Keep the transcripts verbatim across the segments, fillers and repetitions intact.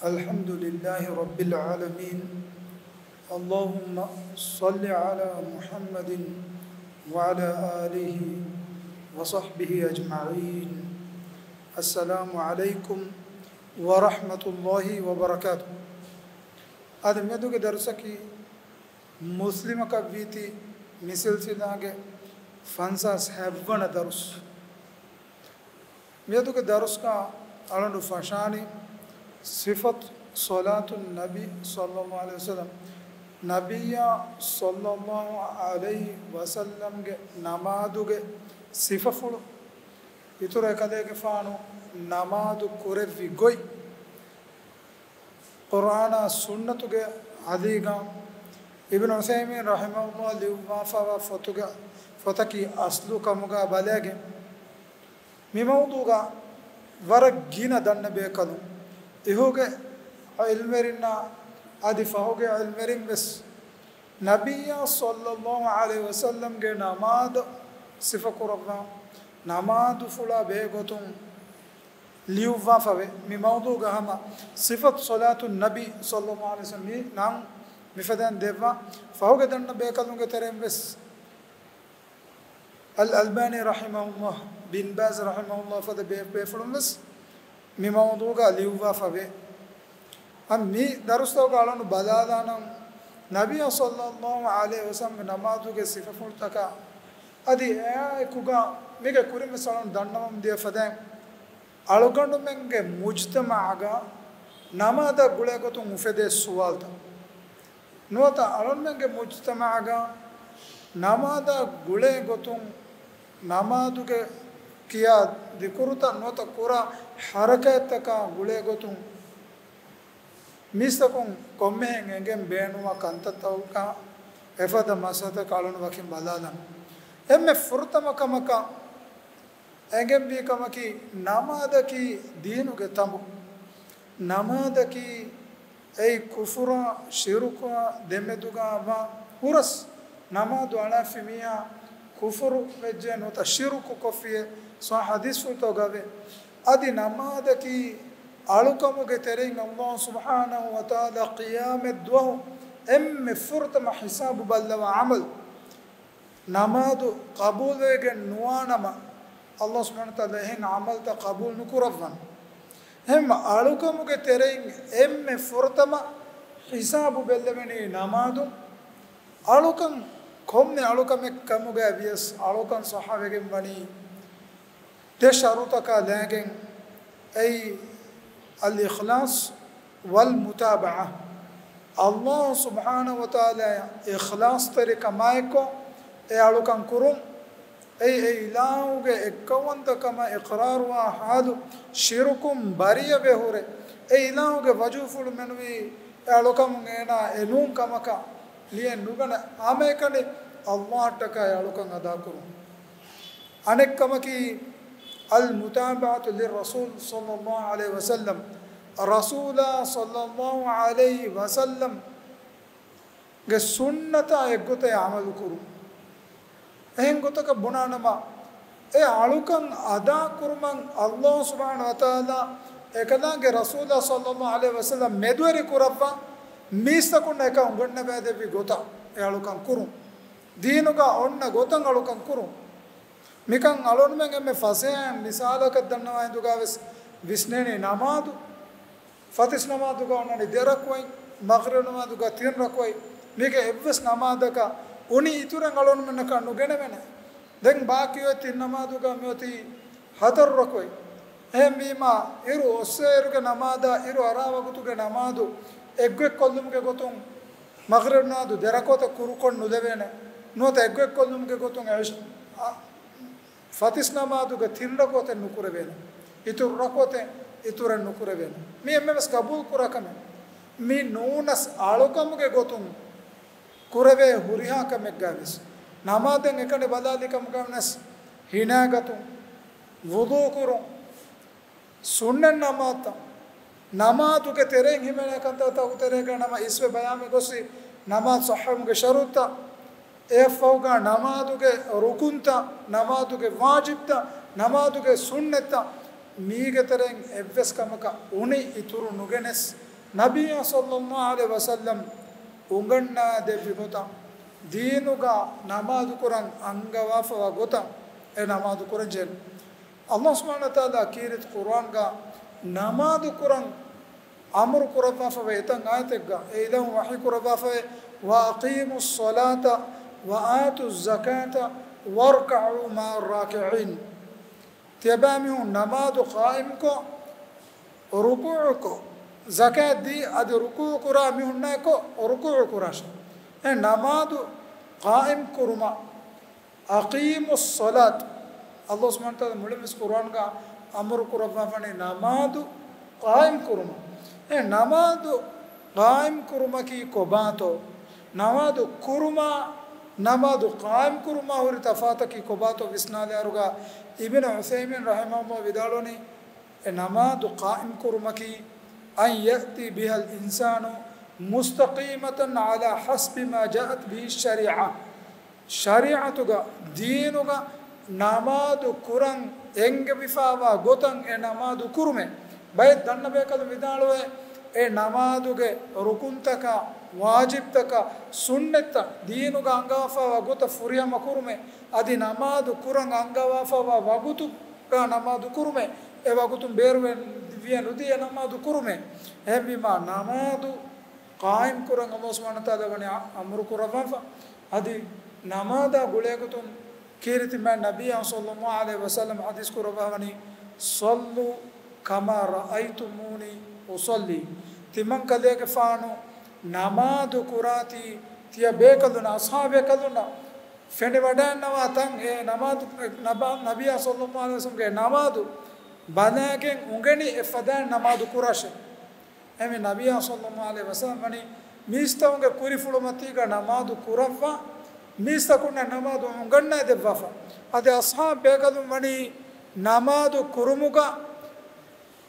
الحمد لله رب العالمين. اللهم صل على محمد وعلى آله وصحبه أجمعين. السلام عليكم ورحمة الله وبركاته. އަދި މިއަދުގެ ދަރުސަކީ މުސްލިމަކަށް ވީތީ މި ސިލްސިލާގެ ފަންސާސް ހައްވަނަ ދަރުސް. މިއަދުގެ ދަރުސްގަ އަޅުގަނޑު ފަށާނީ ސިފަތު ޞަލާތު ނަބީ ޞައްލައްލާހު ޢަލައިހި ވަސައްލަމް، ނަބިއްޔާ ޞައްލައްލާހު ޢަލައިހި ވަސައްލަމްގެ ނަމާދުގެ ސިފަފުޅު. އިތުރަށް އެކަލޭގެފާނު ނަމާދު ކުރެއްވި ގޮތް. ޤުރްއާނާ ސުންނަތުގެ އަލީގަ އިބްނު ޢުޘައިމީން ރަޙިމަހުﷲ ލިޔުއްވާފަވާ ފޮތުގެ، ފޮތަކީ އަޞްލު ކަމުގަ ބަލައިގެން، މި މައުޟޫގަ ވަރަށް ގިނަ ދަންނަ ބޭކަލުން، އިހުގެ ޢިލްމުވެރިންނާ އަދި ފަހުގެ ޢިލްމުވެރިން ވެސް ނަބިއްޔާ ޞައްލައްލާހު ޢަލައިހި ވަސައްލަމްގެ ނަމާދު ސިފަކުރައްވާ، ނަމާދުފުޅާ ބެހޭ ގޮތުން ލިޔުއްވާފަވޭ. މި މައުޟޫގަ ހަމަ ސިފަތު ޞަލާތު ނަބީ ޞައްލައްލާހު ޢަލައިހި ވަސައްލަމް މި ނަން މިފަދައިން ދެއްވާ. ފަހުގެ ދަންނަ ބޭކަލުންގެ ތެރެއިން ވެސް އަލް އަލްބާނީ ރަޙިމަހުﷲ، ބިން ބާޒް ރަޙިމަހުﷲ ފަދަ ބޭ-، ބޭފުޅުން ވެސް މި މައުޟޫގަ ލިޔުއްވާފަވޭ. އަ، މި ދަރުސްތަކުގަ އަޅުން ބަލާލާނަން، ނަބިއްޔާ ޞައްލައްލާހު ޢަލައިހި ވަސައްލަމްގެ ނަމާދުގެ ސިފަފުޅުތަކާ އަދި އެއާއެކުގަ މީގެ ކުރިން ވެސް އަޅުން ދަންނަވަމުން ދިޔަ ފަދައިން، އަޅުގަނޑުމެންގެ މުޖްތަމަޢަގަ ނަމާދަށް ގުޅޭ ގޮތުން އުފެދޭ ސުވާލުތައް. ނުވަތަ އަޅުންމެންގެ މުޖްތަމަޢަގަ ނަމާދަށް ގުޅޭ ގޮތުން، ނަމާދުގެ ކިޔާ ޛިކުރުތައް ނުވަތަ ކުރާ ޙަރަކާތްތަކާ ގުޅޭ ގޮތުން، މީސްތަކުން ކޮންމެހެން އެނގެން ބޭނުންވާ ކަންތައްތަކުގަ އެފަދަ މައްސަލަތަކަށް އަޅުން ވަކިން ބަލާލަން. އެންމެ ފުރަތަމަ ކަމަކަށް އެނގެންވީ ކަމަކީ، ނަމާދަކީ ދީނުގެ ތަނބު. ނަމާދަކީ އެއީ ކުފުރާ ޝިރުކާ ދެމެދުގަ ވާ ހުރަސް. ނަމާދު އަޅާފި މީހާ ކުފުރު ވެއްޖެ ނުވަތަ ޝިރުކު ކޮށްފިއޭ ޞައްޙަ ޙަދީޘްފުޅުތަކުގަ ވޭ. އަދި ނަމާދަކީ އަޅުކަމުގެ ތެރެއިން ﷲ ސުބްޙާނަހޫ ވަތަޢާލާ ޤިޔާމަތްދުވަހު އެންމެ ފުރަތަމަ ޙިސާބު ބައްލަވާ ޢަމަލު. ނަމާދު ޤަބޫލުވެގެން ނުވާނަމަ، ﷲ ސުބްޙާނަހޫ ވަތަޢާލާ އެހެން ޢަމަލުތައް ޤަބޫލު ނުކުރައްވަން. އެހެންމަ އަޅުކަމުގެ ތެރެއިން އެންމެ ފުރަތަމަ ޙިސާބު ބެއްލެވެނީ ނަމާދުން. އަޅުކަން ކޮންމެ އަޅުކަމެއް ކަމުގައި ވިޔަސް އަޅުކަން ޞައްޙަވެގެން ވަނީ ދެ ޝަރުޠަކާ ލާގެން، އެއީ، އަލްއިޚްލާޞް ވަލްމުތާބަޢާ. ﷲ ސުބްޙާނަހޫ ވަތަޢާލާ އިޚްލާޞްތެރިކަމާއެކު އެ އަޅުކަން ކުރުން، އެއީ އެ އިލާހުގެ އެއްކައުވަންތަކަމަށް އިޤްރާރުވާ ޙާލު، ޝިރުކުން ބަރީއަވެ ހުރެ، އެ އިލާހުގެ ވަޖުހުފުޅު މެނުވީ އެ އަޅުކަމުން އޭނާ އެ ނޫން ކަމަކަށް ލިޔެ ނުގަނެ. ހަމައެކަނި ﷲ އަށްޓަކާ އެ އަޅުކަން އަދާކުރުން. އަނެއް ކަމަކީ، އަލްމުތާބަޢަތު ލިއްރަސޫލް ޞައްލައްލާހު ޢަލައިހި ވަސައްލަމް، ރަސޫލާ ޞައްލައްލާހު ޢަލައިހި ވަސައްލަމްގެ ސުންނަތާ އެއްގޮތަށް ޢަމަލު ކުރުން. އެހެން ގޮތަކަށް ބުނާނަމަ، އެ އަޅުކަން އަދާކުރުމަށް ﷲ ސުބްޙާނަހޫ ވަތަޢާލާ އެކަލާނގެ ރަސޫލާ ޞައްލައްލާހު ޢަލައިހި ވަސައްލަމް މެދުވެރި ކުރައްވާ މީސްތަކުންނަށް އެކަން އުނގަންނަވައިދެއްވި ގޮތަށް އެ އަޅުކަން ކުރުން. ދީނުގަ އޮންނަ ގޮތަށް އަޅުކަން ކުރުން. މިކަން އަޅުގަނޑުމެން އެންމެ ފަސޭހައިން މިސާލަކަށް ދަންނަވާ ހިނދުގަ ވެސް ވިސްނޭނީ ނަމާދު. ފަތިސް ނަމާދުގަ އޮންނަނީ ދެ ރަކުޢަތް، މަޣްރިބް ނަމާދުގަ ތިން ރަކުޢަތް. މީގެ އެއްވެސް ނަމާދަކަށް އުނި އިތުރެއް އަޅުގަނޑުމެންނަކަށް ނުގެނެވޭނެ. ދެން ބާކީ އޮތް ތިން ނަމާދުގަ މިއޮތީ ހަތަރު ރަކުޢަތް. އެހެންވީމާ، އިރު އޮއްސޭއިރުގެ ނަމާދާ، އިރު އަރާ ވަގުތުގެ ނަމާދު އެއްގޮތްކޮށްލުމުގެ ގޮތުން މަޣްރިބް ނަމާދު ދެ ރަކުޢަތަށް ކުރުކޮށް ނުލެވޭނެ. ނުވަތަ އެއްގޮތްކޮށްލުމުގެ ގޮތުން އިޝް-، އަ، ފަތިސް ނަމާދުގެ ތިން ރަކުޢަތެއް ނުކުރެވޭނެ. އިތުރު ރަކުޢަތެއް އިތުރެއް ނުކުރެވޭނެ. މި އެންމެވެސް ގަބޫލު ކުރާ ކަމެއް. މި ނޫނަސް އަޅުކަމުގެ ގޮތުން ކުރެވޭ ހުރިހާ ކަމެއްގަ ވެސް، ނަމާދެއް އެކަނި ބަލާލި ކަމުގަ ވެސް، ހިނާގަތުން، ވުޟޫ ކުރުން، ސުންނަތް ނަމާދުތައް، ނަމާދުގެ ތެރެއިން ހިމެނޭ ކަންތައްތަކުގެ ތެރޭގަ ނަމަ އިސްވެ ބަޔާންވެ ގޮސްވި ނަމާދު ޞައްޙަވުމުގެ ޝަރުޠުތައް، އެއަށްފަހުގަ ނަމާދުގެ ރުކުންތައް، ނަމާދުގެ ވާޖިބްތައް، ނަމާދުގެ ސުންނަތްތައް، މީގެ ތެރެއިން އެއްވެސް ކަމަކަށް އުނި އިތުރު ނުގެނެސް، ނަބިއްޔާ ޞައްލައްލާހު ޢަލައިހި ވަސައްލަމް އުނގަންނާދެއްވި ގޮތަށް، ދީނުގަ ނަމާދު ކުރަން އަންގަވާފަވާ ގޮތަށް އެ ނަމާދު ކުރަން ޖެހޭނެ. އައްލާހު ސުބްޙާނަހު ވަތަޢާލާ ކީރިތި ޤުރުއާންގަ ނަމާދު ކުރަން އަމުރު ކުރައްވާފަވޭ އެތައް އާޔަތެއްގަ، އެ އިލާހު ވަޙީ ކުރައްވާފައޭ، "وَأَقِيمُوا الصَّلَاةَ وَآتُوا الزَّكَاةَ وَارْكَعُوا مَعَ الرَّاكِعِينَ." ތިޔަބައިމީހުން ނަމާދު ޤާއިމްކޮށް، ރުކޫޢުކޮށް، ޒަކާތް ދީ، އަދި ރުކޫޢު ކުރާ މީހުންނާއެކު ރުކޫޢު ކުރާށޭ. އެ ނަމާދު ޤާއިމް ކުރުމަށް، "أَقِيمُوا الصَّلَاةَ." އައްލާހު ސުބްޙާނަހު ވަތަޢާލާ މުޅިންވެސް ޤުރުއާންގަ އަމުރު ކުރައްވާފަނީ ނަމާދު ޤާއިމް ކުރުމަށް. އެ ނަމާދު ޤާއިމް ކުރުމަކީ ކޮބާތޯ؟ ނަމާދު ކުރުމާ، ނަމާދު ޤާއިމް ކުރުމާ ހުރި ތަފާތަކީ ކޮބާތޯ ވިސްނާލިއިރުގަ، އިބްނު ޢުޘައިމީން ރަޙިމަހުﷲ ވިދާޅުވަނީ، އެ ނަމާދު ޤާއިމް ކުރުމަކީ، "أَنْ يَأْتِيَ بِهَا الْإِنْسَانُ مُسْتَقِيمَةً عَلَى حَسَبِ مَا جَاءَتْ بِهِ الشَّرِيعَةُ." ޝަރީޢަތުގަ، ދީނުގަ ނަމާދު ކުރަން އެންގެވިފައިވާ ގޮތަށް އެ ނަމާދު ކުރުމޭ. ބައެއް ދަންނަ ބޭކަލުން ވިދާޅުވޭ، އެ ނަމާދުގެ ރުކުންތަކާ، ވާޖިބްތަކާ، ސުންނަތްތައް ދީނުގަ އަންގަވާފައިވާ ގޮތަށް ފުރިހަމަ ކުރުމޭ. އަދި ނަމާދު ކުރަން އަންގަވާފައިވާ ވަގުތު ގަ ނަމާދު ކުރުމޭ. އެ ވަގުތުން ބޭރުވެ ވިޔަ ނުދީ އެ ނަމާދު ކުރުމޭ. އެހެންވީމާ، ނަމާދު ޤާއިމް ކުރަން އައްލާހު ސުބްޙާނަހު ވަތަޢާލާ ވަނީ އަ-، އަމުރު ކުރައްވާފަ. އަދި ނަމާދާ ގުޅޭގޮތުން ކީރިތި މާތް ނަބިއްޔާ ޞައްލައްލާހު ޢަލައިހި ވަސައްލަމް ޙަދީޘް ކުރައްވާ ވަނީ، "صَلُّوا كَمَا رَأَيْتُمُونِي أُصَلِّي." ތިމަން ކަލޭގެފާނު ނަމާދު ކުރާތީ، ތިޔަ ބޭކަލުން، އަޞްޙާބޭކަލުންނަށް ފެނިވަޑައިންނަވާ ތަން އެ ނަމާދު، ނަބާ-، ނަބިއްޔާ ޞައްލައްލާހު ޢަލައިހި ވަސައްލަމްގެ ނަމާދު ބަލައިގެން އުނގެނި އެފަދައިން ނަމާދު ކުރާށޭ. އެހެންވެ ނަބިއްޔާ ޞައްލައްލާހު ޢަލައިހި ވަސައްލަމް ވަނީ މީސްތަކުންގެ ކުރިފުޅުމަތީގަ ނަމާދު ކުރައްވާ، މީސްތަކުންނަށް ނަމާދު އުނގަންނައިދެއްވާފަ. އަދި އަޞްޙާބު ބޭކަލުން ވަނީ ނަމާދު ކުރުމުގަ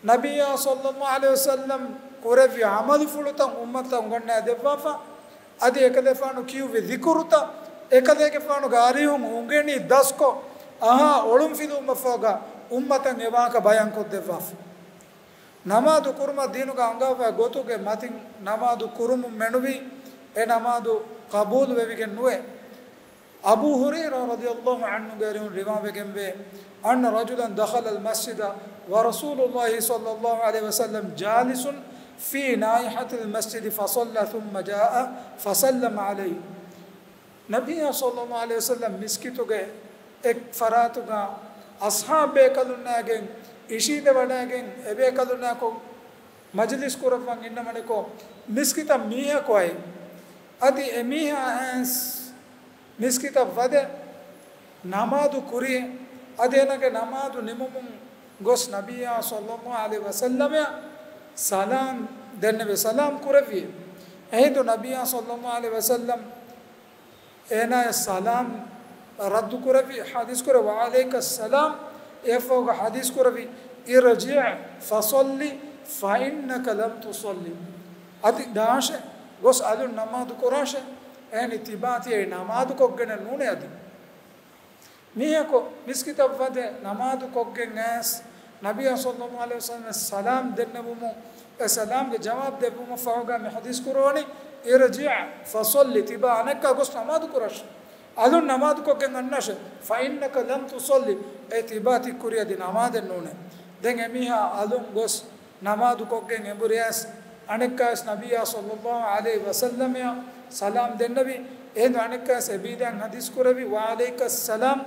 ނަބިއްޔާ ޞައްލައްލާހު ޢަލައިހި ވަސައްލަމް ކުރެއްވި ޢަމަލުފުޅުތައް އުއްމަތަށް އުނގަންނައިދެއްވާފަ. އަދި އެކަލޭފާނު ކިޔުއްވި ޛިކުރުތައް، އެކަލޭގެފާނުގެ އަރިހުން އުނގެނި ދަސްކޮށް، އަހާ އޮޅުންފިލުވުމަށްފަހުގަ އުއްމަތަށް އެ ވާހަކަ ބަޔާންކޮށްދެއްވާފަ. ނަމާދު ކުރުމަށް ދީނުގަ އަންގާފައި ގޮތުގެ މަތިން ނަމާދު ކުރުމުން މެނުވީ، އެ ނަމާދު ޤަބޫލު ވެވިގެން ނުވޭ. އަބޫ ހުރައިރާ ރަޟިޔަﷲ ޢަންހުގެ އަރިހުން ރިވާވެގެންވޭ، أَنَّ رَجُلًا دَخَلَ الْمَسْجِدَ وَرَسُولُ اللَّهِ صَلَّى اللَّهُ عَلَيْهِ وَسَلَّمَ جَالِسٌ فِي نَاحِيَةِ الْمَسْجِدِ فَصَلَّى ثُمَّ جَاءَ فَسَلَّمَ عَلَيْهِ. ނަބިއްޔާ ޞައްލައްލާހު ޢަލައިހި ވަސައްލަމް މިސްކިތުގެ އެއް ފަރާތުގަ އަޞްޙާބު ބޭކަލުންނާގެން އިށީނދެވަޑައިގެން އެބޭކަލުންނާކޮށް މަޖިލިސް ކުރައްވަން އިންނަވަނިކޮށް، މިސްކިތަށް މީހަކު އައި. އަދި އެ މީހާ އައިސް މިސްކިތަށް ވަދެ ނަމާދު ކުރި. އަދި އޭނާގެ ނަމާދު ނިމުމުން ގޮސް ނަބިއްޔާ ޞައްލައްލާހު ޢަލައިހި ވަސައްލަމަށް ސަލާމް ދެންނެވި، ސަލާމް ކުރެއްވި. އެހިނދު ނަބިއްޔާ ޞައްލައްލާހު ޢަލައިހި ވަސައްލަމް އޭނާޔަށް ސަލާމް ރައްދު ކުރެއްވި، ޙަދީޘް ކުރެ، "وَعَلَيْكَ السَّلَامُ." އެއަށްފަހުގަ ޙަދީޘް ކުރެއްވި، "ارْجِعْ فَصَلِّ فَإِنَّكَ لَمْ تُصَلِّ." އަދި ދާށޭ، ގޮސް އަލުން ނަމާދު ކުރާށޭ. އެހެނީ ތިބާ ތިޔައީ ނަމާދު ކޮށްގެނެއް ނޫނޭ އަދި. މީހަކު މިސްކިތަށް ވަދެ ނަމާދު ކޮށްގެން އައިސް، ނަބިއްޔާ ޞައްލައްލާހު ޢަލައިހި ވަސައްލަމަށް ސަލާމް ދެންނެވުމުން، އެ ސަލާމްގެ ޖަވާބު ދެއްވުމަށް ފަހުގަ މި ޙަދީޘް ކުރުވަނީ، "ارْجِعْ فَصَلِّ." ތިބާ އަނެއްކާ ގޮސް ނަމާދު ކުރާށޭ. އަލުން ނަމާދު ކޮށްގެން އަންނާށޭ. "فَإِنَّكَ لَمْ تُصَلِّ." އޭ ތިބާ ތި ކުރި އަދި ނަމާދެއް ނޫނޭ. ދެން އެމީހާ އަލުން ގޮސް ނަމާދު ކޮށްގެން އެނބުރި އައިސް، އަނެއްކާވެސް ނަބިއްޔާ ޞައްލައްލާހު ޢަލައިހި ވަސައްލަމަށް ސަލާމް ދެންނެވި. އެހިނދު އަނެއްކާވެސް އެބީދައިން ޙަދީޘް ކުރެއްވި، "وَعَلَيْكَ السَّلَامُ،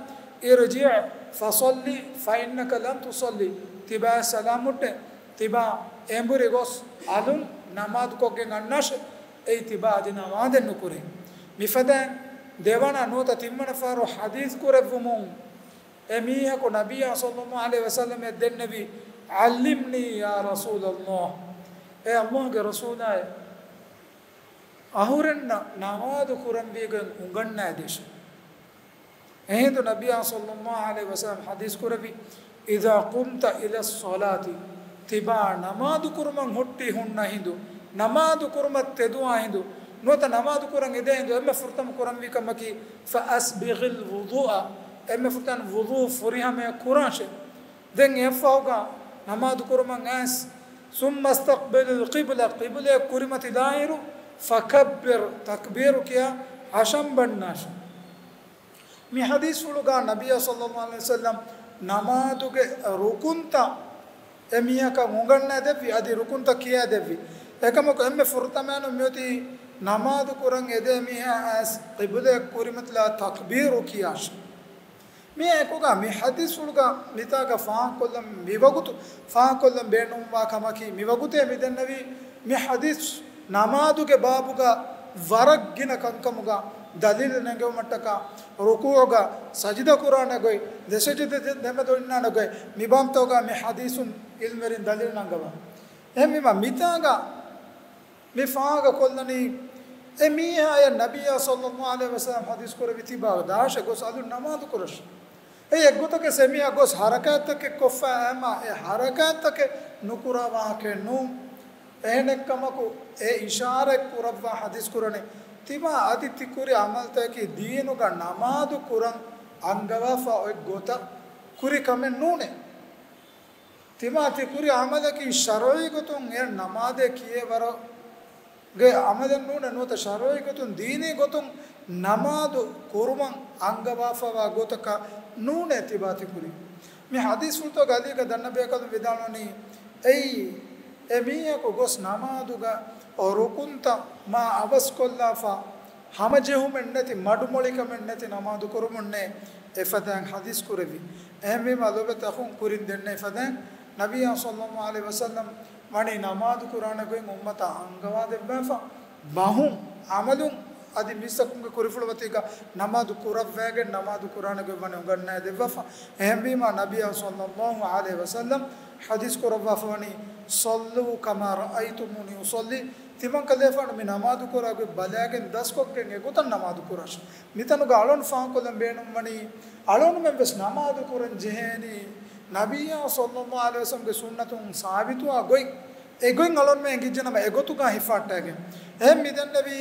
ارْجِعْ فَصَلِّ فَإِنَّكَ لَمْ تُصَلِّ." ތިބާ ސަލާމް ހުއްޓޭ. ތިބާ އެނބުރި ގޮސް އަލުން ނަމާދު ކޮށްގެން އަންނާށޭ. އެއީ ތިބާ އަދި ނަމާދެއް ނުކުރޭ. މިފަދައިން ދެވަނަ ނުވަތަ ތިންވަނަ ފަހަރު ޙަދީޘް ކުރެއްވުމުން، އެ މީހަކު ނަބިއްޔާ ޞައްލައްލާހު ޢަލައިހި ވަސައްލަމަށް ދެންނެވި، "عَلِّمْنِي يَا رَسُولَ اللَّهِ." އޭ އައްލާހުގެ ރަސޫލާއޭ، އަހުރެންނަށް ނަމާދު ކުރަންވީގެން އުނގަންނައިދޭށޭ. އެހިނދު ނަބިއްޔާ ޞައްލައްލާހު ޢަލައިހި ވަސައްލަމަ ޙަދީޘް ކުރެއްވި، "إِذَا قُمْتَ إِلَى الصَّلَاةِ." ތިބާ ނަމާދު ކުރުމަށް ހުއްޓި ހުންނަ ހިނދު، ނަމާދު ކުރުމަށް ތެދުވާ ހިނދު، ނުވަތަ ނަމާދު ކުރަން އެދޭ ހިނދު، އެންމެ ފުރަތަމަ ކުރަންވީ ކަމަކީ، "فَأَسْبِغِ الْوُضُوءَ." އެންމެ ފުރަތަމަ ވުޟޫ ފުރިހަމަޔަށް ކުރާށޭ. ދެން އެއަށްފަހުގަ ނަމާދު ކުރުމަށް އައިސް، ثم استقبل القبلة، ޤިބުލައަށް ކުރިމަތިލާއިރު، فكبر، ތަކްބީރު ކިޔާ ހަށަނބަންނާށި. މި ޙަދީޘްފުޅުގަ ނަބިއްޔާ ޞައްލައްލާހު ޢަލައިހި ވަސައްލަމް ނަމާދުގެ ރުކުންތައް އެ މީހަކަށް އުނގަންނާދެއްވި، އަދި ރުކުންތައް ކިޔާދެއްވި. އެކަމަކު އެންމެ ފުރަތަމައިނު މިއޮތީ ނަމާދު ކުރަން އެދޭ މީހާ އައިސް ޤިބުލައަށް ކުރިމަތިލާ ތަކްބީރު ކިޔާށި. މިއާ އެކުގަ މި ޙަދީޘްފުޅުގަ މިތާގަ ފާހަގަކޮށްލަން މިވަގުތު ފާހަގަކޮށްލަން ބޭނުންވާ ކަމަކީ، މިވަގުތޭ މިދެންނެވީ މި ޙަދީޘް ނަމާދުގެ ބާބުގަ ވަރަށް ގިނަ ކަންކަމުގަ ދަލީލު ނެގެވުމަށްޓަކާ، ރުކޫޢުގަ ސަޖިދަ ކުރާނެ ގޮތް، ދެ ސަޖިދަ ދެ-، ދެމެދު އިންނާނެ ގޮތް، މި ބާބުތަކުގަ މި ޙަދީޘުން ޢިލްމުވެރިން ދަލީލު ނަންގަވާ. އެހެންވީމަ މިތާގަ މި ފާހަގަކޮށްލަނީ، އެ މީހާޔަށް ނަބިއްޔާ ޞައްލައްލާހު ޢަލައިހި ވަސައްލަމް ޙަދީޘް ކުރެއްވި ތިބާ ދާށޭ ގޮސް އަލުން ނަމާދު ކުރަށް. އެ އެއްގޮތަކަށް އެމީހާ ގޮސް ޙަރަކާތްތަކެއް ކޮށްފަ އައިމާ، އެ ޙަރަކާތްތަކެއް ނުކުރާ ވާހަކައެއް ނޫން. އެހެނެއްކަމަކު، އެ އިޝާރަތް ކުރައްވާ ޙަދީޘް ކުރަނީ، ތިބާ އަދި ތި ކުރި ޢަމަލުތަކަކީ ދީނުގަ ނަމާދު ކުރަން އަންގަވާފަ އޮތް ގޮތަށް ކުރި ކަމެއް ނޫނޭ. ތިމާ ތި ކުރި ޢަމަލަކީ ޝަރުޢީ ގޮތުން އެ ނަމާދޭ ކިޔޭ ވަރުގެ ޢަމަލެއް ނޫނޭ، ނުވަތަ ޝަރުޢީ ގޮތުން ދީނީ ގޮތުން ނަމާދު ކުރުމަށް އަންގަވާފަވާ ގޮތަކަށް ނޫނޭ ތިބާ ތި ކުރީ. މި ޙަދީޘްފުޅުތަކުގަ އަލީގެ ދަންނަ ބޭކަލުން ވިދާޅުވަނީ، އެއީ އެ މީހަކު ގޮސް ނަމާދުގަ ރުކުންތައް މާ އަވަސްކޮށްލާފަ، ހަމަޖެހުމެއް ނެތި، މަޑުމޮޅިކަމެއް ނެތި ނަމާދު ކުރުމުންނޭ އެފަދައިން ޙަދީޘް ކުރެއްވި. އެހެންވީމާ ލޮބުވެތި އަޚުން، ކުރިން ދެންނެވި ފަދައިން ނަބިއްޔާ ޞައްލައްލާހު ޢަލައިހި ވަސައްލަމް ވަނީ ނަމާދު ކުރާނެ ގޮތް އުއްމަތަށް އަންގަވާދެއްވާފަ، ބަހުން ޢަމަލުން އަދި މީސްތަކުންގެ ކުރިފުޅު ވަތީގަ ނަމާދު ކުރައްވައިގެން ނަމާދު ކުރާނެ ގޮތް ވަނީ އުނގަންނައިދެއްވާފަ. އެހެންވީމާ ނަބިއްޔާ ޞައްލައްލާހު ޢަލައިހި ވަސައްލަމް ޙަދީޘް ކުރައްވާފަ ވަނީ، "صلوا كما رأيتموني أصلي." ތިމަން ކަލޭފާނު މި ނަމާދު ކުރާ ގޮތް ބަލައިގެން ދަސްކޮށްގެން އެގޮތަށް ނަމާދު ކުރާށި. މިތަނުގަ އަޅުން ފާހަގަކޮށްލަން ބޭނުންވަނީ، އަޅުންމެން ވެސް ނަމާދު ކުރަން ޖެހޭނީ ނަބިއްޔާ ޞައްލައްލާހު ޢަލައިހި ވަސައްލަމްގެ ސުންނަތުން ސާބިތުވާ ގޮތް. އެ ގޮތް އަޅުންމެން އެނގިއްޖެނަމަ އެގޮތުގަ ހިފަހައްޓައިގެން. އެހެން މިދެންނެވީ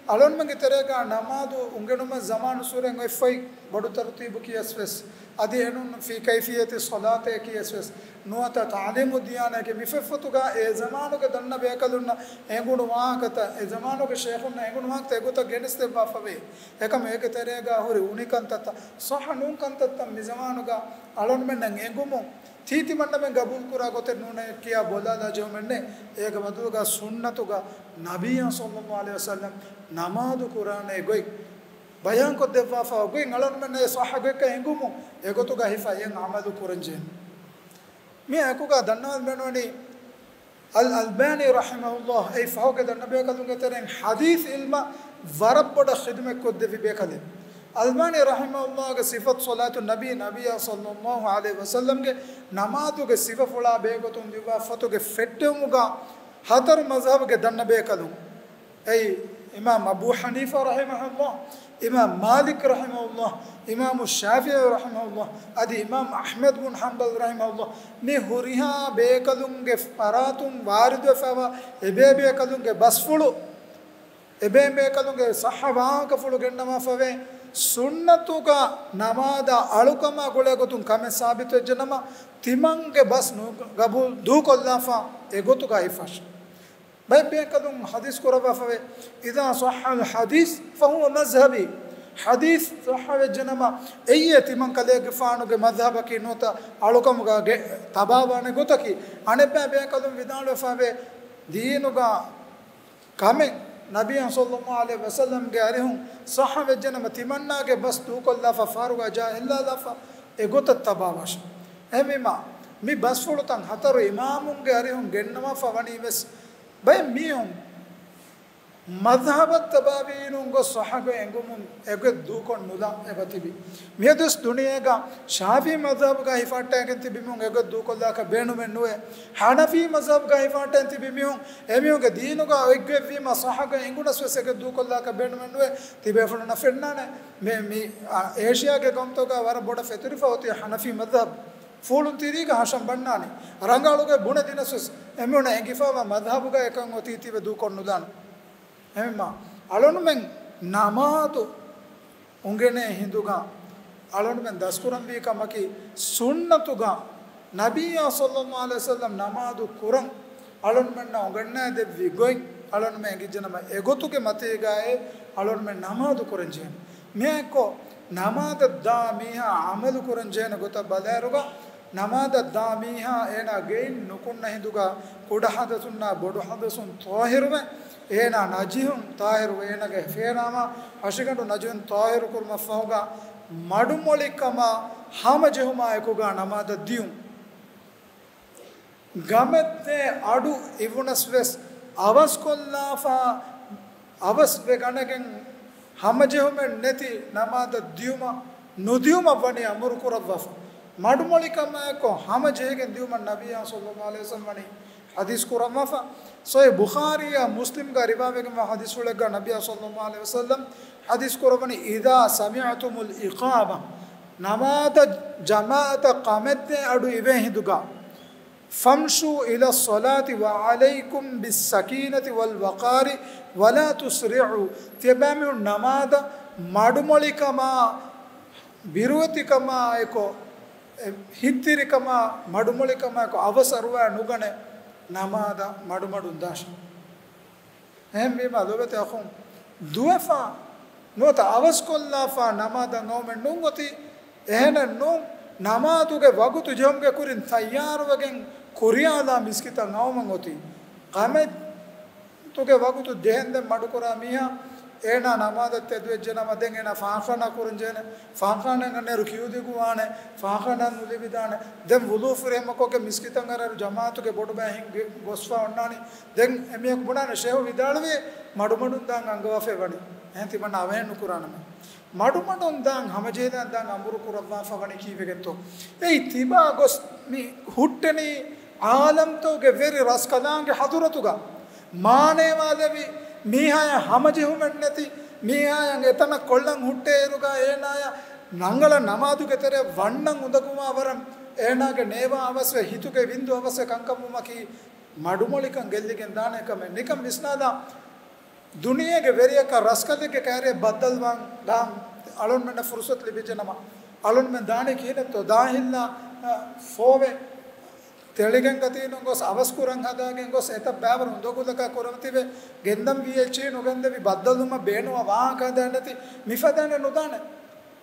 އަޅުންމެންގެ ތެރޭގަ ނަމާދު އުނގެނުމަށް ޒަމާނުއްސުރެން އޮތްފައި ބޮޑު ތަރުތީބު ކިޔަސް ވެސް، އަދި އެނޫން ފީ ކައިފިއްޔަތި ޞަލާތޭ ކިޔަސް ވެސް، ނުވަތަ ތަޢުލީމުއްދިޔާނާގެ މި ފޮތްފޮތުގަ އެ ޒަމާނުގެ ދަންނަ ބޭކަލުންނަށް އެނގުނު ވާހަކަތައް، އެ ޒަމާނުގެ ޝޭޚުންނަށް އެނގުނު ވާހަކަތައް އެގޮތަށް ގެނެސްދެއްވާފަވޭ. އެކަމަކު އޭގެ ތެރޭގަ ހުރި އުނިކަންތައްތައް، ޞައްޙަ ނޫން ކަންތައްތައް މި ޒަމާނުގަ އަޅުންމެންނަށް އެނގުމުން، ތީ ތިމަންނަމެން ގަބޫލުކުރާ ގޮތެއް ނޫނޭ ކިޔާ ބޮލާލާ ޖެހުމެއް ނެތް. އޭގެ ބަދަލުގަ ސުންނަތުގަ ނަބިއްޔާ ޞައްލައްލާހު ޢަލައިހި ވަސައްލަމް ނަމާދު ކުރާނެ ގޮތް ބަޔާންކޮށްދެއްވާފަ ގޮތް އަޅުންމެންނަށް އެ ޞައްޙަ ގޮތްކަން އެނގުމުން އެގޮތުގަ ހިފަ އެއަށް ޢަމަލު ކުރަންޖެހޭނެ. މި އެކުގަ ދަންނަވާލަން ބޭނުންވަނީ، އަލް އަލްބާނީ ރަޙިމަހުﷲ އެއީ ފަހުގެ ދަންނަ ބޭކަލުންގެ ތެރެއިން ޙަދީޘް ޢިލްމަށް ވަރަށް ބޮޑަށް ޚިދުމަތްކޮށްދެއްވި ބޭކަލެއް. އަލްބާނީ ރަޙިމަހުﷲގެ ސިފަތު ޞަލާތު ނަބީ، ނަބިއްޔާ ޞައްލައްލާހު ޢަލައިހި ވަސައްލަމްގެ ނަމާދުގެ ސިފަފުޅާ ބެހޭގޮތުން ލިޔުއްވާ ފޮތުގެ ފެއްޓެވުމުގަ ހަތަރު މަޒްހަބުގެ ދަންނަ ބޭކަލުން، އެއީ، އިމާމް އަބޫ ޙަނީފާ ރަޙިމަހުﷲ، އިމާމް މާލިކް ރަޙިމަހުﷲ، އިމާމު ޝާފިޢީ ރަޙިމަހުﷲ، އަދި އިމާމް އަޙްމަދު ބުން ޙަންބަލް ރަޙިމަހުﷲ، މި ހުރިހާ ބޭކަލުންގެ ފަރާތުން ވާރިދުވެފައިވާ އެބޭބޭކަލުންގެ ބަސްފުޅު، އެބޭބޭކަލުންގެ ޞައްޙަ ވާހަކަފުޅު ގެންނަވާފަވޭ، ސުންނަތުގަ ނަމާދާ އަޅުކަމާ ގުޅޭގޮތުން ކަމެއް ސާބިތުވެއްޖެނަމަ، ތިމަންގެ ބަސް ނުގަބޫލު ދޫކޮށްލާފަ އެގޮތުގަ ހިފާށި. ބައެއް ބޭކަލުން ޙަދީޘް ކުރައްވާފަވޭ، "إذا صح الحديث فهو مذهبي." ޙަދީޘް ޞައްޙަވެއްޖެނަމަ، އެއީ ތިމަން ކަލޭގެފާނުގެ މަޒްހަބަކީ ނުވަތަ އަޅުކަމުގަ ގެ-، ތަބާވާނެ ގޮތަކީ. އަނެއްބައި ބޭކަލުން ވިދާޅުވެފަވޭ، ދީނުގަ ކަމެއް ނަބިއްޔާ ޞައްލައްލާހު ޢަލައިހި ވަސައްލަމްގެ އަރިހުން ޞައްޙަވެއްޖެނަމަ، ތިމަންނާގެ ބަސް ދޫކޮށްލާފަ، ފާރުގަ ޖާ ހެއްލާލާފަ، އެގޮތަށް ތަބާވާށި. އެހެންވީމާ، މި ބަސްފުޅުތައް ހަތަރު އިމާމުންގެ އަރިހުން ގެންނަވާފަ ވަނީ ވެސް، ބައެއް މީހުން މަޒްހަބަށް ތަބާވީނުން ގޮސް ޞައްޙަ ގޮތް އެނގުމުން އެގޮތް ދޫކޮށް ނުލާ އެބަ ތިބި. މިއަދުވެސް ދުނިޔޭގަ ޝާފިޢީ މަޒްހަބުގަ ހިފަހައްޓައިގެން ތިބި މީހުން އެގޮތް ދޫކޮށްލާކަށް ބޭނުމެއް ނުވޭ. ޙަނަފީ މަޒްހަބުގަ ހިފަހައްޓައިގެން ތިބި މީހުން، އެމީހުންގެ ދީނުގަ އޮތްގޮތްވީމަ ޞައްޙަ ގޮތް އެނގުނަސް ވެސް އެގޮތް ދޫކޮށްލާކަށް ބޭނުމެއް ނުވޭ. ތިބޭފުޅުންނަށް ފެންނާނެ، މި، މި، އާ، އޭޝިޔާގެ ގައުމުތަކުގަ ވަރަށް ބޮޑަށް ފެތުރިފަ އޮތީ ޙަނަފީ މަޒްހަބު. ފޫޅުން ތިރީގަ ހަށަން ބަންނާނީ. ރަނގަޅުގޮތް ބުނެދިނަސް ވެސް އެމީހުންނަށް އެނގިފައިވާ މަޒްހަބުގަ އެކަން އޮތީ ތިބެ ދޫކޮށް ނުލާނެ. އެހެންމާ، އަޅުންމެން ނަމާދު އުނގެނޭ ހިނދުގަ އަޅުންމެން ދަސްކުރަންވީ ކަމަކީ، ސުންނަތުގަ ނަބިއްޔާ ޞައްލައްލާހު ޢަލައިހި ވަސައްލަމް ނަމާދު ކުރަން އަޅުންމެންނަށް އުނގަންނާދެއްވި ގޮތް އަޅުންމެން އެނގިއްޖެނަމަ، އެގޮތުގެ މަތީގައި އަޅުންމެން ނަމާދު ކުރަންޖެހޭނެ. މިއާއެއްކޮށް، ނަމާދަށް ދާ މީހާ އަމަލު ކުރަންޖެހޭނެ ގޮތަށް ބަލާއިރުގަ، ނަމާދަށް ދާ މީހާ އޭނާ ގެއިން ނުކުންނަ ހިނދުގަ، ކުޑަ ހަދަސުންނާ ބޮޑު ހަދަސުން ޠާހިރުވެ، އޭނާ ނަޖިހުން ޠާހިރުވެ، އޭނާގެ ފޭނާމާ ހަށިގަނޑު ނަޖިހުން ޠާހިރު ކުރުމަށްފަހުގަ، މަޑުމޮޅިކަމާ ހަމަޖެހުމާ އެކުގަ ނަމާދަށް ދިޔުން. ގަމެއްދޭ އަޑު އިވުނަސް ވެސް އަވަސްކޮށްލާފަ، އަވަސް ވެގަނެގެން ހަމަޖެހުމެއް ނެތި ނަމާދަށް ދިޔުމަށް ނުދިޔުމަށް ވަނީ އަމުރު ކުރައްވާފަ. މަޑުމޮޅިކަމާއެކު ހަމަޖެހިގެން ދިޔުމަށް ނަބިއްޔާ ޞައްލައްލާހު ޢަލައިހި ވަސައްލަމް ވަނީ ޙަދީޘް ކުރައްވާފަ. ޞަޙީޙު ބުޚާރީއާ މުސްލިމްގަ ރިވާވެގެންވާ ޙަދީޘްފުޅެއްގަ ނަބިއްޔާ ޞައްލައްލާހު ޢަލައިހި ވަސައްލަމް ޙަދީޘް ކުރައްވަނީ، إذا سمعتم الإقامة، ނަމާދަށް ޖަމާޢަތަށް ގަމެއްދޭ އަޑު އިވޭ ހިނދުގަ، فامشوا إلى الصلاة وعليكم بالسكينة والوقار ولا تسرعوا. ތިޔަބައިމީހުން ނަމާދަށް މަޑުމޮޅިކަމާ، ބިރުވެތިކަމާއެކު، އެ، ހިތްތިރިކަމާ، މަޑުމޮޅިކަމާއެކު އަވަސް އަރުވާ ނުގަނެ، ނަމާދަށް މަޑުމަޑުން ދާށޭ. އެހެންވީމަ، ލޮބުވެތި އަޚުން، ދުވެފަ ނުވަތަ އަވަސްކޮށްލާފަ ނަމާދަށް އައުމެއް ނޫން އޮތީ. އެހެނެއް ނޫން، ނަމާދުގެ ވަގުތު ޖެހުމުގެ ކުރިން ތައްޔާރުވެގެން ކުރިޔާލާ މިސްކިތަށް އައުމަށް އޮތީ. ގަމެއް ތުގެ ވަގުތު ޖެހެންދެން މަޑުކުރާ މީހާ، އޭނާ ނަމާދަށް ތެދުވެއްޖެނަމަ، ދެން އޭނާ ފާޚާނާ ކުރަންޖެހޭނެ. ފާޚާނާއަށް އަންނައިރު ކިޔޫ ދިގުވާނެ. ފާޚާނާ ނުލިބިދާނެ. ދެން ވުޟޫ ފުރިހަމަކޮށްގެން މިސްކިތަށް އަރާއިރު ޖަމާޢަތުގެ ބޮޑުބައި ހިނގި ގޮސްފަ އޮންނާނީ. ދެން އެމީހަކު ބުނާނެ، ޝޭހު ވިދާޅުވި މަޑުމަޑުން ދާން އަންގަވާފައި ވަނީ. އެހެން ތިމަންނަ އަވަހެއް ނުކުރާނަމޭ. މަޑުމަޑުން ދާން ހަމަޖެހިލާން ދާން އަމުރު ކުރައްވާފަ ވަނީ ކީއްވެގެންތޯ؟ އެއީ ތިބާ ގޮސް މި ހުއްޓެނީ ޢާލަމްތަކުގެ ވެރި ރަސްކަލާނގެ ޙަޟުރަތުގަ. މާނައިވާލެވި މީހާޔަށް ހަމަޖެހުމެއް ނެތި މީހާޔަށް އެތަނަށް ކޮށްލަން ހުއްޓޭއިރުގަ އޭނާޔަށް ރަނގަޅަށް ނަމާދުގެ ތެރެއަށް ވަންނަން އުނދަގޫވާ ވަރަށް އޭނާގެ ނޭވާ އަވަސްވެ ހިތުގެ ވިންދު އަވަސްވެ ކަންކަމުމަކީ މަޑުމޮޅިކަން ގެއްލިގެން ދާނެ ކަމެއް. ނިކަން ވިސްނާލާ، ދުނިޔޭގެ ވެރިޔަކަށް ރަސްކަލެއްގެ ކައިރިއަށް ބައްދަލުވާން ދާން އަޅުންމެންނަށް ފުރުޞަތު ލިބިއްޖެނަމަ، އަޅުންމެން ދާނީ ކިހިނެއްތޯ؟ ދާހިއްލާ، އަ، ފޯވެ ތެޅިގެން ގަތީނުން ގޮސް އަވަސް ކުރަން ހަދާގެން ގޮސް އެތައް ބައިވަރު އުނދަގުލަކާ ކުރަމުތިވެ ގެންދަން ވީއެޗްއީ ނުގެންދެވި ބައްދަލުވުމަށް ބޭނުންވާ ވާހަކަ ހަދާނެތި މިފަދައިން ނުދާނެ.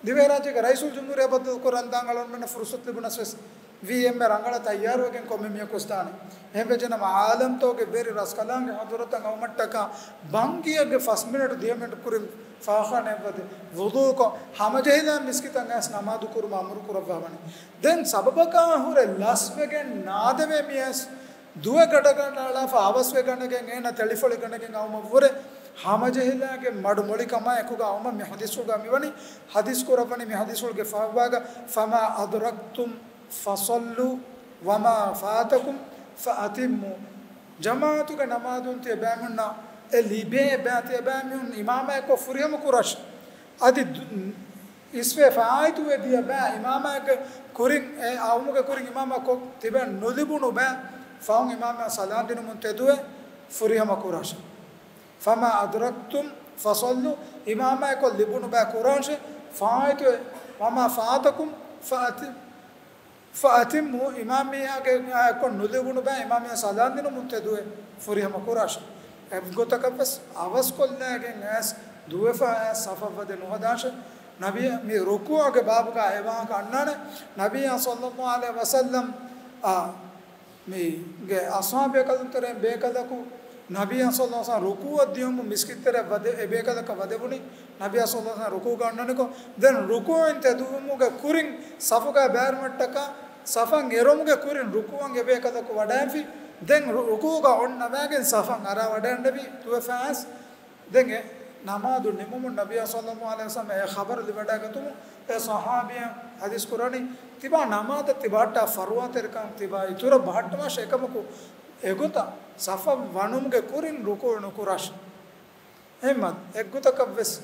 ދިވެހިރާއްޖޭގެ ރައީސުލްޖުމްހޫރިއްޔާ ބައްދަލުކުރަން ދާން އަޅުންމެންނަށް ފުރުޞަތު ލިބުނަސް ވެސް ވީ އެންމެ ރަނގަޅަށް ތައްޔާރުވެގެން ކޮންމެ މީހަކު ވެސް ދާނެ. އެހެންވެއްޖެނަމަ އާލަމްތަކުގެ ވެރި ރަސްކަލާނގެ ޙަޟުރަތަށް އައުމަށްޓަކާ ބަންގިއެއްގެ ފަސް މިނެޓު ދިހަ މިނެޓު ކުރިން ފާޚާނާއަށް ވަދެ ވުޟޫކޮށް ހަމަޖެހިލާ މިސްކިތަށް އައިސް ނަމާދު ކުރުމަށް އަމުރު ކުރައްވާ ވަނީ. ދެން ސަބަބަކާ ހުރެ ލަސްވެގެން ނާދެވޭ މި އައިސް ދުވެ ގަޑަގަޑާލާފަ އަވަސްވެ ގަނެގެން އޭނަ ތެޅިފޮޅި ގަނެގެން އައުމަށްވުރެ ހަމަޖެހިލާގެން މަޑު މޮޅިކަމާ އެކުގަ އައުމަށް މި ޙަދީޘްފުޅުގަ މިވަނީ. ޙަދީޘް ކުރައްވަނީ މި ޙަދީޘްފުޅުގެ ފަހުވާގަ، فما أدركتم فصلوا وما فاتكم فأتموا. ޖަމާޢަތުގެ ނަމާދުން ތިޔަބައިމީހުންނަށް އެ ލިބޭ ބައި ތިޔަބައިމީހުން އިމާމާއެކު ފުރިހަމަ ކުރަށް. އަދި ދު-، އިސްވެ ފާއިތުވެ ދިޔަ ބައި އިމާމާގެ ކުރިން އެ އައުމުގެ ކުރިން އިމާމާ ކޮށް ތިބެ ނުލިބުނު ބައި ފަހުން އިމާމާ ސަލާން ދިނުމުން ތެދުވެ ފުރިހަމަ ކުރާށެ. فما أدركتم فصلوا، އިމާމާއެކޮށް ލިބުނު ބައި ކުރާށެ، ފާއިތުވެ، وما فاتكم فأتم-، فأتموا، އިމާމީއާގެ އެކޮށް ނުލިބުނު ބައި އިމާމީއާ ސަލާން ދިނުމުން ތެދުވެ ފުރިހަމަ ކުރާށެ. އެއްގޮތަކަށް ވެސް އަވަސްކޮށްލައިގެން އައިސް ދުވެފަ އައިސް ސަފަށް ވަދެ ނުހަދާށެ. ނަބީ މި ރުކޫޢުގެ ބާބުގަ އެ ވާހަކަ އަންނާނެ. ނަބީއާ ޞައްލައްލާހު ޢަލައިހި ވަސައްލަމް އާ، މީގެ އަޞްޙާބުބޭކަލުން ތެރެއިން ބޭކަލަކު ނަބީއާ ޞައްލައްލާހު ޢަލައިހި ވަސައްލަމް ރުކޫޢަށް ދިޔުމުން މިސްކިތްތެރެއަށް ވަދެ، އެ ބޭކަލަކަށް ވަދެވުނީ. ނަބީއާ ޞައްލައްލާހު ޢަލައިހި ވަސައްލަމް ރުކޫޢުގަ އޮންނަނިކޮށް، ދެން ރުކޫޢުން ތެދުވުމުގެ ކުރިން ސަފުގަ ބައިވެރިވުމަށްޓަކާ، ސަފަށް އެރުމުގެ ކުރިން ރުކޫޢަށް އެ ބޭކަލަކު ވަޑައިފި، ދެން ރު-، ރުކޫޢުގަ އޮންނަވައިގެން ސަފަށް އަރާ ވަޑައިގަންނަވީ ދުވެފަ އައިސް. ދެން އެ ނަމާދު ނިމުމުން ނަބީއާ ޞައްލައްލާހު ޢަލައިހި ވަސައްލަމަ އެ ޚަބަރު ލިބިވަޑައިގަތުމުން އެ ޞަޙާބީއަށް ޙަދީޘް ކުރަނީ، ތިބާ ނަމާދަށް ތިބާއަށްޓަކާ ފަރުވާތެރިކަން ތިބާ އިތުރަށް ބަހައްޓަވާށޭ. އެކަމަކު އެގޮތަށް ސަފަށް ވަނުމުގެ ކުރިން ރުކޫޢު ނުކުރާށޭ. އެހެންމަ އެއްގޮތަކަށް ވެސް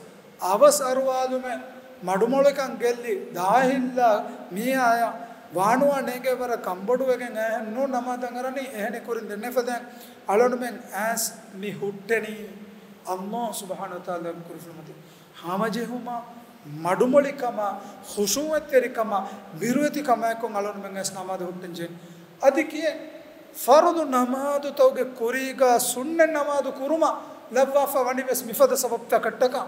އަވަސް އަރުވާލުމެއް، މަޑުމޮޅިކަން ގެއްލި ދާހިއްލާ މީހާޔަށް ވާނުވާ ނޭނގޭ ވަރަށް ކަންބޮޑުވެގެން އައިހެން ނޫން ނަމާދަށް އަރަނީ. އެހެނި ކުރިން ދެންނެފަދައިން އަޅުނުމެން އައިސް މި ހުއްޓެނީ ﷲ ސުބްޙާނަހޫ ވަތަޢާލާ ކުރިފުޅުމަތި ހަމަޖެހުމާ، މަޑުމޮޅިކަމާ، ޚުޝޫޢަތްތެރިކަމާ، ބިރުވެތިކަމާއެކު އަޅުނުމެން އައިސް ނަމާދަށް ހުއްޓަން ޖެހޭނެ. އަދި ކިޔޭ، ފަރުޟު ނަމާދުތަކުގެ ކުރީގާ ސުންނަތް ނަމާދު ކުރުމަށް ލައްވާފަ ވަނީ ވެސް މިފަދަ ސަބަބުތަކަށްޓަކާ.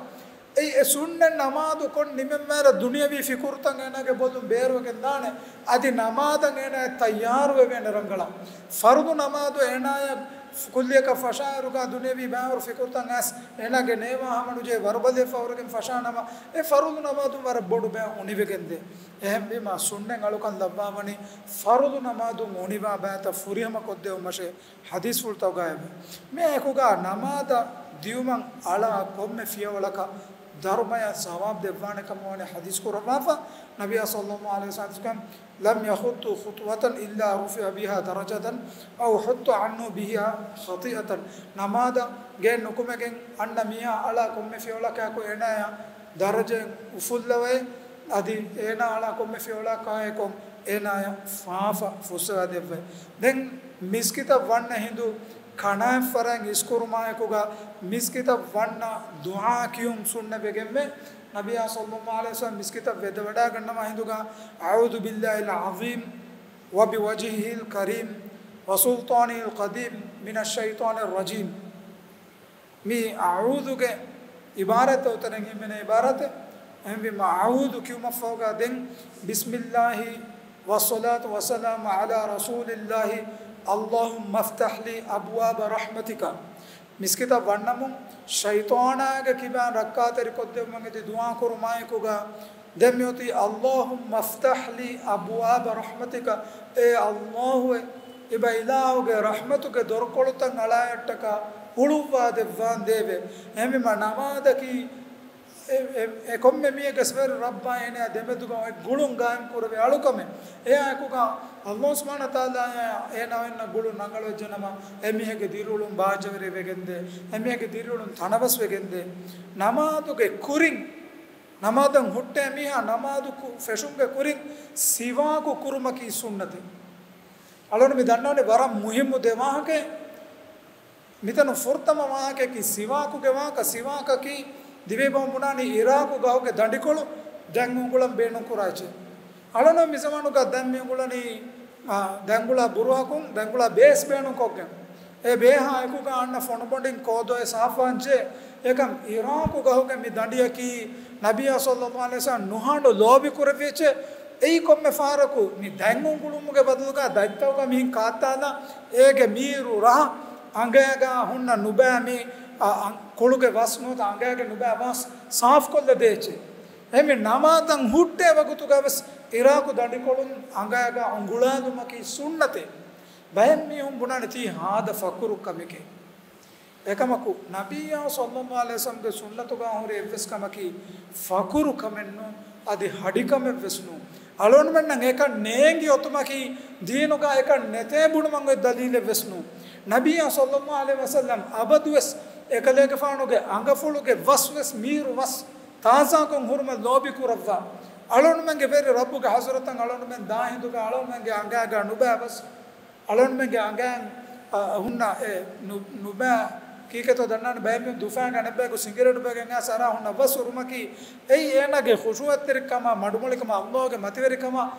އެއީ އެ ސުންނަތް ނަމާދު ކޮށް ނިމެންވާއިރަށް ދުނިޔަވީ ފިކުރުތައް އޭނާގެ ބޮލުން ބޭރުވެގެން ދާނެ. އަދި ނަމާދަށް އޭނާ ތައްޔާރުވެވޭނެ ރަނގަޅަށް. ފަރުޟު ނަމާދު އޭނާޔަށް ކުއްލިއަކަށް ފަށާއިރުގާ ދުނިޔަވީ ބައިވަރު ފިކުރުތައް އައިސް އޭނާގެ ނޭވާ ހަމަނުޖެހި ވަރުބަލިވެފަ ހުރެގެން ފަށާ ނަމަ، އެ ފަރުޟު ނަމާދުން ވަރަށް ބޮޑު ބައެއް އުނިވެގެންދޭ. އެހެންވީމާ ސުންނަތް އަޅުކަން ލައްވާވަނީ ފަރުޟު ނަމާދުން އުނިވާ ބައިތައް ފުރިހަމަ ކޮށްދެއްވުމަށޭ ޙަދީޘްފުޅުތަކުގައެވެ. މިއާއެކުގާ ނަމާދަށް ދިއުމަށް އަޅާ ކޮންމެ ފިޔަވަޅަކަށް ދަރުމަޔަށް ސަވާބު ދެއްވާނެ ކަމަށް ވަނީ ޙަދީޘް ކުރައްވާފަ. ނަބިއްޔާ ޞައްލައްލާހު ޢަލައިހި ވަސައްލަމަ، "لم يخط خطوة إلا رفع بها درجة أو حط عنه بها خطيئة." ނަމާދަށް ގެއިން ނުކުމެގެން އަންނަ މީހާ އަޅާ ކޮންމެ ފިޔަވަޅަކާއެކު އޭނާޔަށް ދަރަޖައެއް އުފުއްލަވައި، އަދި އޭނާ އަޅާ ކޮންމެ ފިޔަވަޅަކާއެކު އޭނާޔަށް ފާފަ ފުއްސަވާ ދެއްވައި. ދެން މިސްކިތަށް ވަންނަ ހިނދު ކަނާތްފަރާތް އިސްކުރުމާއެކުގާ މިސްކިތަށް ވަންނަ ދުޢާ ކިޔުން ސުންނަތް ވެގެންވޭ. ނަބިއްޔާ ޞައްލައްލާހު ޢަލައިހި ވަސައްލަމަ މިސްކިތަށް ވެދެވަޑައިގަންނަވާ ހިނދުގާ، "أعوذ بالله العظيم وبوجهه الكريم وسلطانه القديم من الشيطان الرجيم." މި އަޢޫޛުގެ ޢިބާރަތް އޮތަރެން ހިމެނޭ ޢިބާރަތެއް. އެހެންވީމަ އަޢޫޛު ކިޔުމަށްފަހުގާ ދެން، "بسم الله والصلاة والسلام على رسول الله، اللهم افتح لي أبواب رحمتك." މިސްކިތަށް ވަންނަމުން ޝައިޠާނާގެ ކިބައިން ރައްކާތެރިކޮށްދެއްވުމަށް އެދި ދުޢާ ކުރުމާއެކުގާ، ދެން މިއޮތީ، "اللهم افتح لي أبواب رحمتك." އޭ ﷲ އޭ، އިބަ އިލާހުގެ ރަޙްމަތުގެ ދޮރުކޮޅުތައް އަޅާޔަށްޓަކާ ހުޅުއްވާ ދެއްވާނދޭވެ. އެހެންވީމަ ނަމާދަކީ އެ، އެ، އެ ކޮންމެ މީހެއްގެ ސިފައިރު ރައްބާ އޭނަޔާ ދެމެދުގަ އޮތް ގުޅުން ގާއިމް ކުރެވޭ އަޅުކަމެއް. އެއާއެކުގަ ﷲ ސުބްޙާނަހޫ ވަތަޢާލާ އޭނާ އޮންނަ ގުޅުން ރަނގަޅުވެއްޖެނަމަ، އެމީހެއްގެ ދިރިއުޅުން ބާއްޖަވެރިވެގެންދޭ، އެމީހެއްގެ ދިރިއުޅުން ތަނަވަސްވެގެންދޭ. ނަމާދުގެ ކުރިން، ނަމާދަށް ހުއްޓޭ މީހާ ނަމާދު ކު، ފެށުމުގެ ކުރިން ސިވާކު ކުރުމަކީ ސުންނަތެއް. އަޅުން މި ދަންނަވަނީ ވަރަށް މުހިއްމު ދެ ވާހަކައެއް. މިތަނު ފުރަތަމަ ވާހަކައަކީ ސިވާކުގެ ވާހަކަ. ސިވާކަކީ ދިވެހިބަހުން ބުނާނީ އިރާކު ގަހުގެ ދަނޑިކޮޅު ދެން އުނގުޅަން ބޭނުންކުރާ އެއްޗެއް. އަޅުން މި ޒަމާނުގަ ދެން މި އުނގުޅަނީ، އާ، ދެންގުޅާ ބުރުހަކުން، ދެންގުޅާ ބޭސް ބޭނުންކޮށްގެން. އެ ބޭހާ އެކުގަ އަންނަ ފޮނުބޮނޑިން ކޯދޮއެ ސާފާންޖެ. އެކަމް އިރާކު ގަހުގެ މި ދަނޑިއަކީ ނަބިއްޔާ ޞައްލައްލާހު ޢަލައިހި ވަސައްލަމަ ނުހަނު ލޯބި ކުރެއްވި އެއްޗެއް. އެއީ ކޮންމެ ފަހަރަކު މި ދެން އުނގުޅުމުގެ ބަދަލުގަ ދަތްތަކުގަ މިހިން ކާއްތާލާ އޭގެ މީރު ރަހަ އަނގަޔަގަ ހުންނަ ނުބައި މި، އަ، އަ، ކޮޅުގެ ވަސް ނުވަތަ އަނގަޔަގެ ނުބައި ވަސް ސާފުކޮށްލަދޭ އެއްޗެއް. އެހެންވެ ނަމާދަށް ހުއްޓޭ ވަގުތުގަ ވެސް އިރާކު ދަނޑިކޮޅުން އަނގަޔަގަ އުނގުޅާލުމަކީ ސުންނަތެއް. ބައެއް މީހުން ބުނާނެ ތީ ހާދަ ފަޚުރު ކަމެކޭ. އެކަމަކު، ނަބިއްޔާ ޞައްލައްލާހު ޢަލައިހި ވަސައްލަމަގެ ސުންނަތުގަ ހުރި އެއްވެސް ކަމަކީ ފަޚުރު ކަމެއް ނޫން، އަދި ހަޑިކަމެއް ވެސް ނޫން. އަޅުންމެންނަށް އެކަން ނޭނގި އޮތުމަކީ ދީނުގަ އެކަން ނެތޭ ބުނުމަށް އޮތް ދަލީލެއް ވެސް ނޫން. ނަބިއްޔާ ޞައްލައްލާހު ޢަލައިހި ވަސައްލަމަ އަބަދުވެސް އެކަލޭގެފާނުގެ އަނގަފުޅުގެ ވަސް ވެސް މީރު ވަސް ތާޒާކޮށް ހުރުމަށް ލޯބި ކުރައްވާ. އަޅުންމެންގެ ވެރި ރައްބުގެ ޙަޟްރަތަށް އަޅުންމެން ދާ ހިނދުގަ އަޅުންމެންގެ އަނގައިގަ ނުބައި ވަސް، އަޅުންމެންގެ އަނގައިން، އަ، ހުންނަ އެ ނު-، ނުބައި ކީކޭތޯ ދަންނާނެ ބައެއް މީހުން ދުފާގެ އަނެއްބަޔަކު ސިނގިރޭޓު ބައިގެން އައިސް އަރާ ހުންނަ ވަސް ހުރުމަކީ، އެއީ އޭނާގެ ޚުޝޫޢަތްތެރިކަމާ، މަޑުމޮޅިކަމާ، ﷲގެ މަތިވެރިކަމާ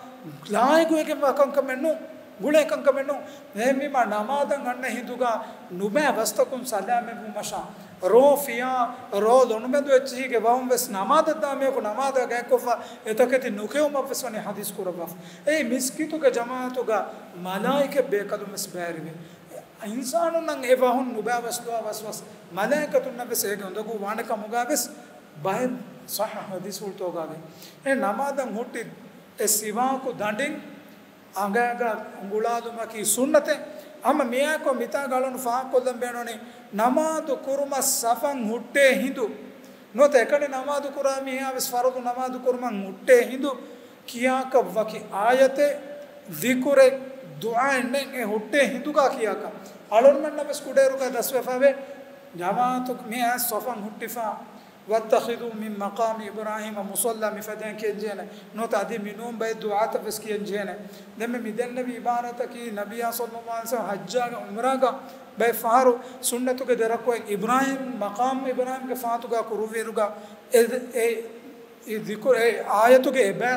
ލާއިގުވެގެންވާ ކަންކަމެއް ނޫން. ގުޅޭ ކަންކަމެއް ނޫން. އެހެންވީމާ، ނަމާދަށް އަންނަ ހިނދުގަ ނުބައި ވަސްތަކުން ސަލާމަތްވުމަށާ، ރޯ ފިޔާ، ރޯ ލޮނުމެދު އެއްޗިހީގެ ވަހުން ވެސް ނަމާދަށް ދާ މީހަކު ނަމާދަށް ގާތްކޮށްފަ އެތަކެތި ނުކެއުމަށް ވެސް ވަނީ ޙަދީޘް ކުރައްވާފަ. އެއީ މިސްކިތުގެ ޖަމާޢަތުގަ މަލާއިކަތް ބޭކަލުން ވެސް ބައިވެރިވޭ. އިންސާނުންނަށް އެ ވަހުން ނުބައި ވަސް ދުވާ ވަސް ވަސް މަލާއިކަތުންނަށް ވެސް އޭގެ އުނދަގޫ ވާނެ ކަމުގަ ވެސް ބައެއް ޞައްޙަ ޙަދީޘްފުޅުތަކުގަ ވޭ. އެ ނަމާދަށް ހުއްޓި އެ ސިވާކު ދަނޑިން އަނގައިގަ އުނގުޅާލުމަކީ ސުންނަތެއް. ހަމަ މިއާއެކު މިތާގަ އަޅުން ފާހަގަކޮށްލަން ބޭނުނީ، ނަމާދު ކުރުމަށް ސަފަށް ހުއްޓޭ ހިނދު ނުވަތަ އެކަނި ނަމާދު ކުރާ މީހާ ވެސް ފަރުޟު ނަމާދު ކުރުމަށް ހުއްޓޭ ހިނދު ކިޔާކަށް ވަކި އާޔަތެއް، ޛިކުރެއް، ދުޢާއެއް ނެތް. އެ ހުއްޓޭ ހިނދުގަ ކިޔާކަށް. އަޅުންމެންނަށް ވެސް ކުޑައިރުގަ ދަސްވެފަވޭ، ޖަމާޢަތު މި އައިސް ސަފަށް ހުއްޓިފަ، "واتخذوا من مقام إبراهيم مصلى" މިފަދައިން ކިޔަންޖެހޭނެ. ނުވަތަ އަދި މިނޫން ބައެއް ދުޢާތައް ވެސް ކިޔަންޖެހޭނެ. ދެންމެ މި ދެންނެވި ޢިބާރަތަކީ ނަބިއްޔާ ޞައްލައްލާހު ޢަލައިހި ވަސައްލަމަ ޙައްޖާގެ ޢުމްރާގަ ބައެއް ފަހަރު ސުންނަތުގެ ދެ ރަކުޢަތް އިބްރާހީމް، މަޤާމް އިބްރާހީމްގެ ފާތުގަ ކުރުއްވިއިރުގަ އެ، އެ، އެ އާޔަތުގެ އެބަ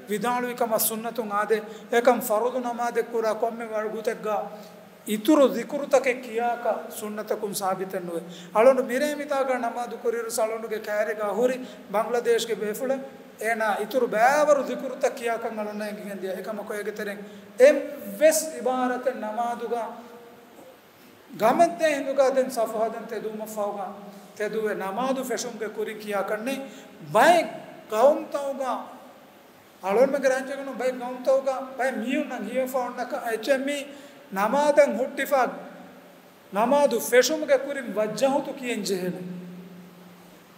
ވިދާޅުވި ކަމަށް ސުންނަތުން އާދޭ. އެކަމް ފަރުޟު ނަމާދެއް ކުރާ ކޮންމެ ވަގުތެއްގަ އިތުރު ޒިކުރުތަކެއް ކިޔާކަށް ސުންނަތަކުން ސާބިތެއް ނުވޭ. އަޅުގަނޑު މިރޭ މިތާގަ ނަމާދު ކުރިއިރު އަޅުގަނޑުގެ ކައިރީގަ ހުރި ބަނގްލަދޭޝްގެ ބޭފުޅެއް، އޭނާ އިތުރު ބައިވަރު ޒިކުރުތައް ކިޔާކަށް އަޅުގަނޑަށް އެނގިގެން ދިޔަ. އެކަމަކު އޭގެ ތެރެއިން އެއްވެސް އިބާރާތެއް ނަމާދުގަ ގަމެއްދޭ ހިނދުގަ ދެން ސަފު ހަދަން ތެދުވުމަށްފަހުގަ ތެދުވެ ނަމާދު ފެށުމުގެ ކުރިން ކިޔާކަށް ނެތް. ބައެއް ގައުމުތަކުގަ އަޅުގަނޑުމެންގެ ރާއްޖޭގަ ނޫން، ބައެއް ގައުމުތަކުގަ ބައެއް މީހުންނަށް ހީވެފަ އޮންނަ ކަ-، އެއްޗެއް މީ ނަމާދަށް ހުއްޓިފަ ނަމާދު ފެށުމުގެ ކުރިން ވައްޖަހުތު ކިޔަން ޖެހޭނެ.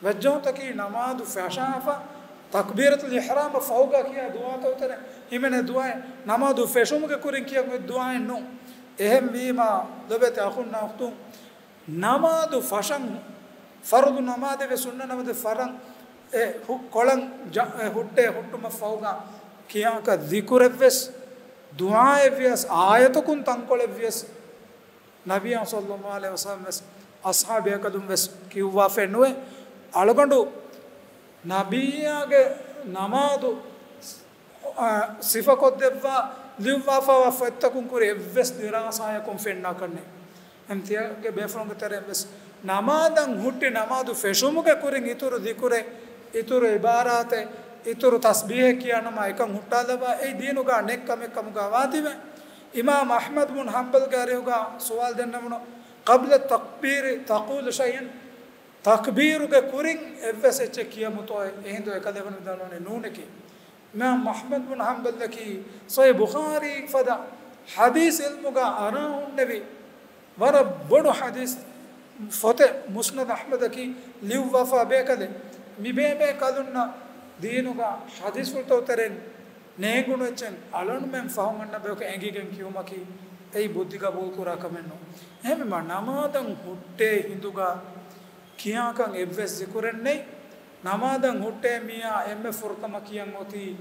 ވައްޖަހުތަކީ ނަމާދު ފަށާފަ ތަކްބީރަތުލް އިޙްރާމަށް ފަހުގަ ކިޔާ ދުޢާތައް ތެރެ ހިމެނޭ ދުޢާއެއް، ނަމާދު ފެށުމުގެ ކުރިން ކިޔަން އޮތް ދުޢާއެއް ނޫން. އެހެންވީމަ ލޮބުވެތި އަޚުންނާ އުޚްތުން، ނަމާދު ފަށަން، ފަރުޟު ނަމާދެއް ވެސް ސުންނަ ނަމާދެއް ފަށަން، އެ ހު-، ކޮޅަން ޖަ-، އެ ހުއްޓޭ ހުއްޓުމަށް ފަހުގަ ކިޔާކަށް ޛިކުރެއްވެސް، ދުޢާއެއްވިޔަސް، އާޔަތަކުން ތަންކޮޅެއްވިޔަސް، ނަބިއްޔާ ޞައްލައްލާހު ޢަލައިހި ވަސައްލަމަ ވެސް އަޞްޙާބު ބޭކަލުން ވެސް ކިޔުއްވާފައެއް ނުވޭ. އަޅުގަނޑު ނަބިއްޔާގެ ނަމާދު އާ، ސިފަކޮށްދެއްވާ، ލިޔުއްވާފައިވާ ފޮތްތަކުން ކުރި އެއްވެސް ދިރާސާޔަކުން ފެންނާކަށް ނެތް. އެހެން ތިޔަގެ ބޭފުޅުންގެ ތެރެއިން ވެސް ނަމާދަށް ހުއްޓި ނަމާދު ފެށުމުގެ ކުރިން އިތުރު ޛިކުރެއް، އިތުރު އިބާރާތެއް، އިތުރު ތަސްބީހެއް ކިޔާ ނަމަ އެކަން ހުއްޓާލައްވާ އެއީ ދީނުގަ ނެތް ކަމެއް ކަމުގަ ވާތީވެ. އިމާމް އަޙްމަދު ބުން ޙަންބަލްގެ އަރިހުގަ ސުވާލު ދެންނެވުނު، "قبل التكبير تقول شيئا؟" ތަކްބީރުގެ ކުރިން އެއްވެސް އެއްޗެއް ކިޔަމުތޯއޭ؟ އެހިނދު އެކަލޭގެފާނު ވިދާޅުވަނީ ނޫނެކޭ. އިމާމް އަޙްމަދު ބުން ޙަންބަލަކީ ޞަޙީޙު ބުޚާރީ ފަދަ ޙަދީޘް ޢިލްމުގަ އަރާ ހުންނެވި ވަރަށް ބޮޑު ޙަދީޘް ފޮތެއް މުސްނަދު އަޙްމަދަކީ ލިޔުއްވާފާ ބޭކަލެއް. މި ބޭބޭ ކަލުންނަށް ދީނުގަ ޙަދީޘްފުޅުތައް ތެރެއިން ނޭނގުނު އެއްޗެއް އަޅުގަނޑުމެން ފަހުން އަންނަ ބަޔަކު އެނގިގެން ކިޔުމަކީ އެއީ ބުއްދި ގަބޫލުކުރާ ކަމެއް ނޫން. އެހެންވީމަ ނަމާދަށް ހުއްޓޭ ހިނދުގަ ކިޔާކަށް އެއްވެސް ޒިކުރެއް ނެތް. ނަމާދަށް ހުއްޓޭ މީހާ އެންމެ ފުރަތަމަ ކިޔަން އޮތީ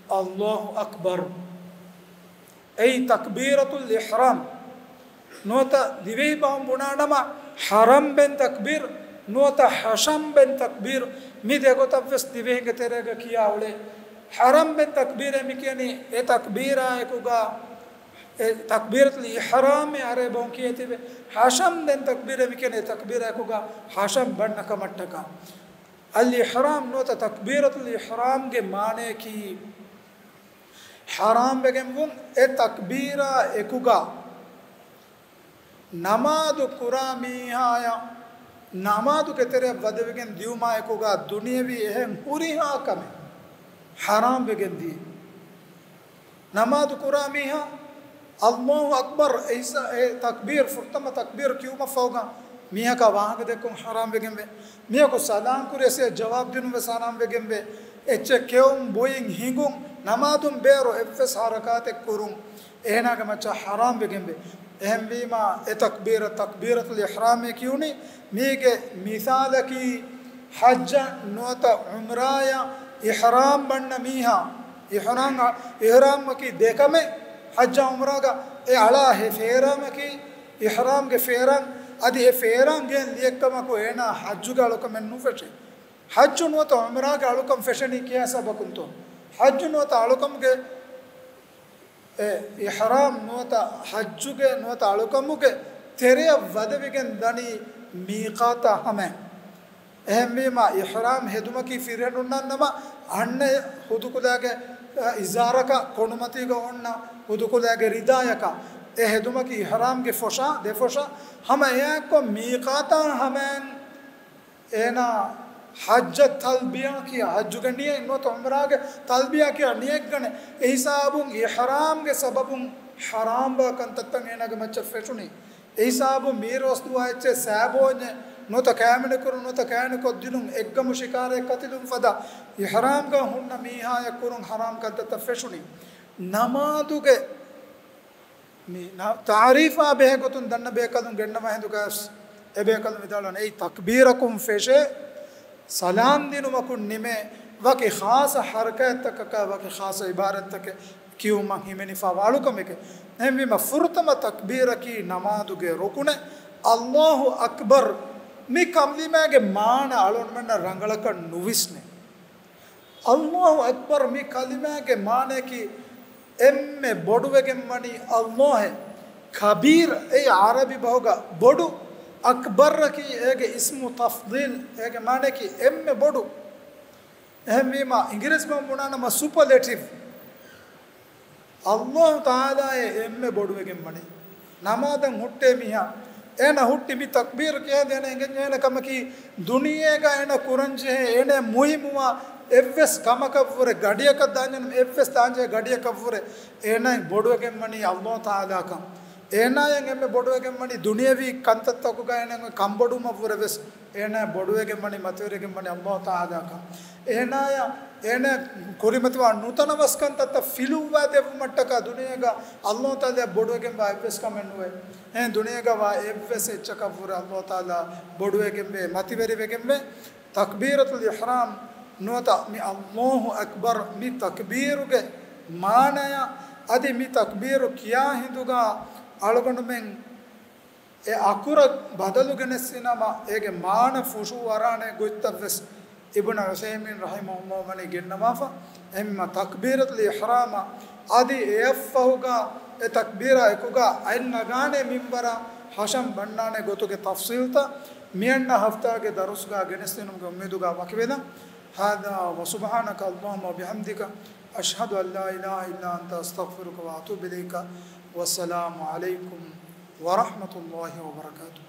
ﷲ އަކްބަރު. އެއީ ތަކްބީރަތުލް އިޙްރާމް. ނުވަތަ ދިވެހި ބަހުން ބުނާނަމަ ޙަރަމް ބެން ތަކްބީރު، ނުވަތަ ޙަޝަމް ބެން ތަކްބީރު. މި ދެގޮތަށް ވެސް ދިވެހިންގެ ތެރޭގަ ކިޔާ އުޅޭ. ޙަރަމް ބެން ތަކްބީރޭ މި ކިޔަނީ އެ ތަކްބީރާ އެކުގަ އެ ތަކްބީރަތުލް އިޙްރާމް އަރޭ ބަހުން ކިޔޭތީވެ. ޙަޝަމް ދެން ތަކްބީރޭ މި ކިޔަނީ އެ ތަކްބީރާ އެކުގަ ޙަޝަމް ބަންނަ ކަމަށްޓަކާ. އަލް އިޙްރާމް ނުވަތަ ތަކްބީރަތުލް އިޙްރާމްގެ މާނަޔަކީ، ޙަރާމް ވެގެންވުން. އެ ތަކްބީރާ އެކުގަ ނަމާދު ކުރާ މީހާޔަށް ނަމާދުގެ ތެރެއަށް ވަދެވިގެން ދިޔުމާ އެކުގަ ދުނިޔެވީ އެހެން ހުރިހާ ކަމެއް ޙަރާމް ވެގެން ދިޔަ. ނަމާދު ކުރާ މީހާ ﷲ އަކްބަރު އެ އިސް-، އެ ތަކްބީރު، ފުރަތަމަ ތަކްބީރު ކިޔުމަށްފަހުގަ މީހަކާ ވާހަކަ ދެއްކުން ޙަރާމް ވެގެންވޭ. މީހަކު ސަލާމް ކުރި އެސެއް ޖަވާބު ދިނުން ވެސް ޙަރާމް ވެގެންވޭ. އެއްޗެއް ކެއުން، ބުއިން، ހިނގުން، ނަމާދުން ބޭރު އެއްވެސް ޙަރަކާތެއް ކުރުން އޭނާގެ މައްޗަށް ޙަރާމް ވެގެންވޭ. އެހެންވީމާ އެ ތަކްބީރަށް ތަކްބީރަތުލް އިޙްރާމޭ ކިޔުނީ. މީގެ މިސާލަކީ ޙައްޖަށް ނުވަތަ ޢުމްރާޔަށް އިޙްރާމް ބަންނަ މީހާ، އިޙްރާމް، އިޙްރާމަކީ ދެކަމެއް. ޙައްޖާ ޢުމްރާގަ އެ އަޅާ ހެ ފޭރާމަކީ އިޙްރާމްގެ ފޭރާން. އަދި އެ ފޭރާން ގެއިން ލިޔެއްކަމަކު އޭނާ ޙައްޖުގެ އަޅުކަމެއް ނުފެށޭ. ޙައްޖު ނުވަތަ ޢުމްރާގެ އަޅުކަން ފެށެނީ ކިހާ ސަބަބަކުންތޯ؟ ޙައްޖު ނުވަތަ އަޅުކަމުގެ އެ އިޙްރާމް ނުވަތަ ޙައްޖުގެ ނުވަތަ އަޅުކަމުގެ ތެރެއަށް ވަދެވިގެން ދަނީ މީޤާތާ ހަމައިން. އެހެންވީމާ، އިޙްރާމް ހެދުމަކީ ފިރިހެނުންނަށް ނަމަ، އަންނަ ހުދުކުލައިގެ، އަ، އިޒާރަކަށް، ކޮނޑުމަތީގަ އޮންނަ ހުދުކުލައިގެ ރިދާޔަކަށް، އެ ހެދުމަކީ އިޙްރާމްގެ ފޮށާ، ދެފޮށާ، ހަމަ އެއާއެއްކޮށް މީޤާތާ ހަމައިން އޭނާ ޙައްޖަށް ތަލްބިޔާ ކިޔާ، ޙައްޖުގެ ނިޔަތް ނުވަތަ ޢުމްރާގެ ތަލްބިޔާ ކިޔާ ނިޔަތްގަނެ، އެހިސާބުން އިޙްރާމްގެ ސަބަބުން ޙަރާމްވާ ކަންތައްތައް އޭނާގެ މައްޗަށް ފެށުނީ. އެހިސާބުން މީރުވަސްދުވާ އެއްޗެއް ސައިބޯންޏެއް ނުވަތަ ކައިމެނެކުރުން ނުވަތަ ކައިނިކޮށްދިނުން އެއްގަމު ޝިކާރައެއް ކަތިލުން ފަދަ އިޙްރާމްގަ ހުންނަ މީހާޔަށް ކުރުން ޙަރާމް ކަންތައްތައް ފެށުނީ. ނަމާދުގެ މި ނަ-، ތާރީފާ ބެހޭ ގޮތުން ދަންނަ ބޭކަލުން ގެންނަވާ ހިނދުގަ އެ ބޭކަލުން ވިދާޅުވަނީ، އެއީ ތަކްބީރަކުން ފެށޭ، ސަލާން ދިނުމަކުން ނިމޭ، ވަކި ޚާއްޞަ ޙަރަކާތްތަކަކާ، ވަކި ޚާއްޞަ ޢިބާރަތްތަކެއް ކިޔުމަށް ހިމެނިފަވާ އަޅުކަމެކެ. އެހެންވީމަ، ފުރަތަމަ ތަކްބީރަކީ ނަމާދުގެ ރުކުނެއް. ﷲ އަކްބަރު މި ކަލިމާގެ މާނަ އަޅުގަނޑުމެންނަށް ރަނގަޅަކަށް ނުވިސްނޭ. ﷲ އަކްބަރު މި ކަލިމާގެ މާނަޔަކީ އެންމެ ބޮޑުވެގެން ވަނީ ﷲ އޭ. ކަބީރު އެއީ ޢަރަބި ބަހުގަ ބޮޑު، އަކްބަރަކީ އޭގެ އިސްމު ތަފްޟީލް، އޭގެ މާނައަކީ އެންމެ ބޮޑު. އެހެންވީމަ، އިނގިރޭސި ބަހުން ބުނާނަމަ ސުޕަލޭޓިވް. ﷲ ތަޢާލާއޭ އެންމެ ބޮޑުވެގެން ވަނީ. ނަމާދަށް ހުއްޓޭ މީހާ، އޭނަ ހުއްޓި މި ތަކްބީރު ކިޔާދޭނަ އެނގެންޏޭނެ ކަމަކީ، ދުނިޔޭގަ އޭނަ ކުރަންޖެހޭ، އޭނަ މުހިއްމުވާ އެއްވެސް ކަމަކަށްވުރެ، ގަޑިއަކަށް ދާންޖެހޭ އެއްވެސް ދާންޖެހޭ ގަޑިއަކަށްވުރެ، އޭނަ ބޮޑުވެގެން ވަނީ ﷲ ތަޢާލާކަން. އޭނާޔަށް އެންމެ ބޮޑުވެގެން ވަނީ ދުނިޔަވީ ކަންތައްތަކުގަ އޭނަ ކަންބޮޑުވުމަށްވުރެ ވެސް، އޭނާ ބޮޑުވެގެން ވަނީ، މަތިވެރިވެގެން ވަނީ ﷲ ތަޢާލާކަން. އޭނާޔަށް، އޭނާ ކުރިމަތިވާ ނުތަނަވަސް ކަންތައްތައް ފިލުއްވާ ދެއްވުމަށްޓަކާ ދުނިޔޭގަ ﷲ ތަޢާލާ ބޮޑުވެގެންވާ އެއްވެސް ކަމެއް ނުވޭ. އެހެން ދުނިޔޭގަ ވާ އެއްވެސް އެއްޗަކަށްވުރެ ﷲ ތަޢާލާ ބޮޑުވެގެންވޭ، މަތިވެރިވެގެންވޭ. ތަކްބީރަތުލް އިޙްރާމް ނުވަތަ މި ﷲ އަކްބަރު މި ތަކްބީރުގެ މާނަޔަށް އަދި މި ތަކްބީރު ކިޔާ ހިނދުގަ އަޅުގަނޑުމެން އެ އަކުރަށް ބަދަލު ގެނެސްދިނަމަ، އޭގެ މާނަ ފުށުއަރާނެ ގޮތްތައް ވެސް އިބްނު ޢުޘައިމީން ރަޙިމަހުﷲ ވަނީ ގެންނަވާފަ. އެހެންވީމަ، ތަކްބީރަތުލް އިޙްރާމަށް އަދި އެއަށްފަހުގަ އެ ތަކްބީރާ އެކުގަ އަތް ނަގާނެ މިންވަރަށް ހަށަން ބަންނާނެ ގޮތުގެ ތަފްޞީލްތައް މިއަންނަ ހަފްތާގެ ދަރުސްގަ ގެނެސްދިނުމުގެ އުއްމީދުގަ ވަކިވެލަން. هذا وسبحانك اللهم وبحمدك، أشهد أن لا إله إلا أنت، أستغفرك وأتوب إليك. والسلام عليكم ورحمة الله وبركاته.